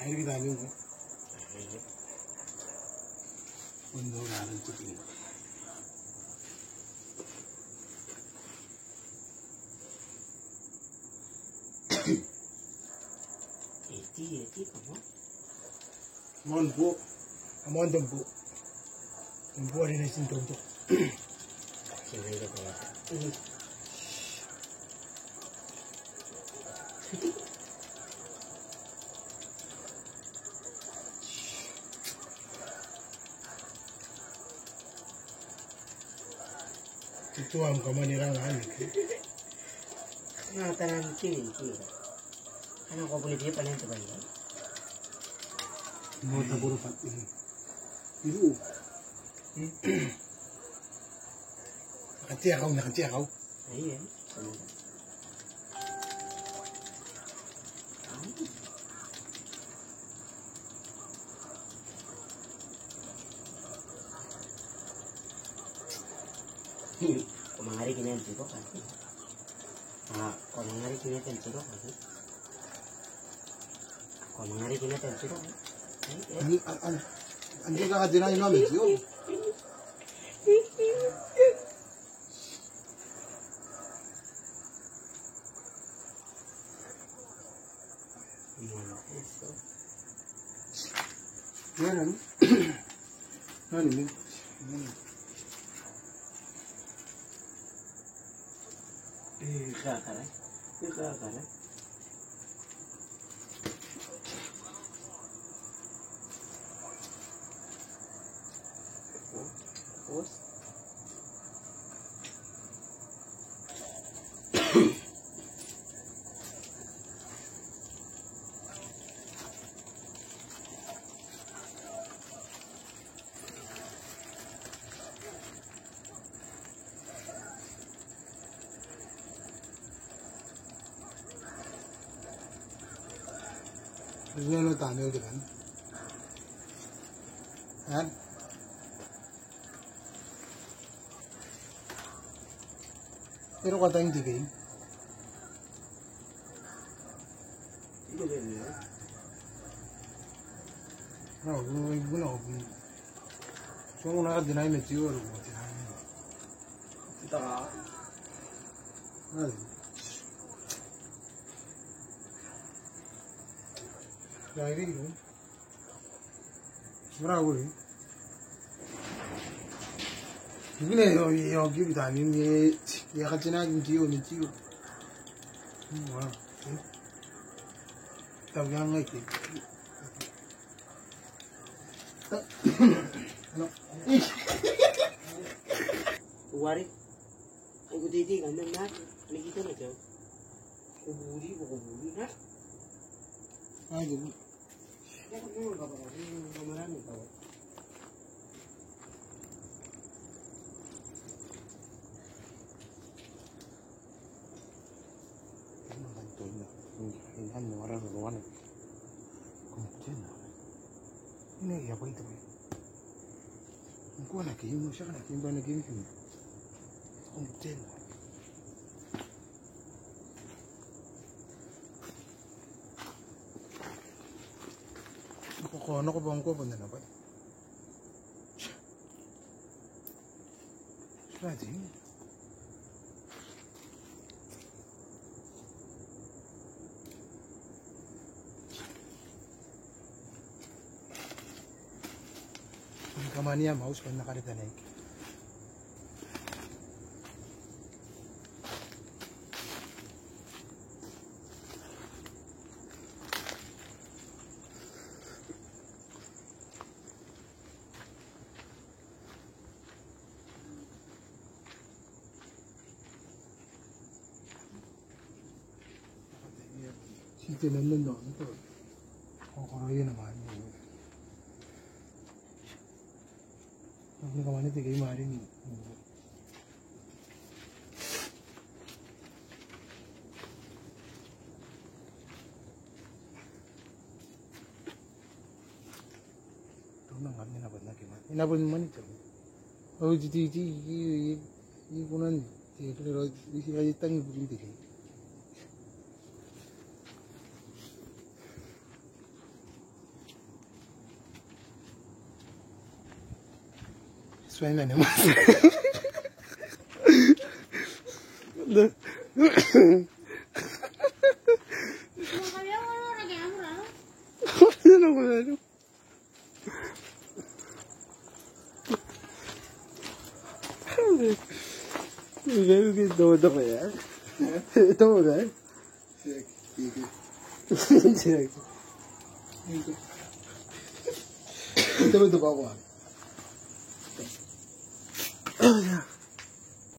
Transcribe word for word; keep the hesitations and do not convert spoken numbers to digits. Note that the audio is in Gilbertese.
Ai riki tabeua. Bon nora aron te bing. Eti, eti, come on. Moan bo. Moan te bo. Te bo are e na tii n tontoko. Tutu am kaman irang ami. Nga taran kini kini. Ana ko bole bie panen te bai. Mo ta boro pat ini. Iru. Katia kau, na katia kau. Ai, e. Ko manga riki n te ko kati. A, ko manga riki n te ko kati. Ko manga riki n te ko kati. Ai, e. An, an, an, an te ka kati na ino mi tio. Nani? Nani? E kakara. E kakara. Nano tameo te kan. An? Ero kataing te kei. Na, ko, ko, ko, ko. So, na, dinai me tio, ko, dinai me. Tita. Ai. Dai, ri, ri. Bravo, ri. Ibukina io, io, kiu tamin, e, e, katina, kiu, ni kiu. Wa. Tau yang ngai ki. Wari. Ai ko titi kan na, ni kita na kau. Ko buri, ko buri na. Ai ko. Ina ia bwai te bwai. Ngkoa na kei, ngkoa na kei, ngkoa na kei, ngkoa na kei. Ko, ko, nako bwa ngkoa bon ana bwai. Right. Kamania maus ko na karita nei. Ti te nonnon nonnon. Ko koro iai na mani. Ko na kamani te kei mani. Tuna ngam ina bon na kei mani. Ina bon mani te. Au ti ti ti i kunan ti kere ro ti ti ai tangi bukuri te kei. Bwaina ni mwaiti. Bebe, ke toko toko ia. Toko ia. Toko toko ia. Oh, yeah.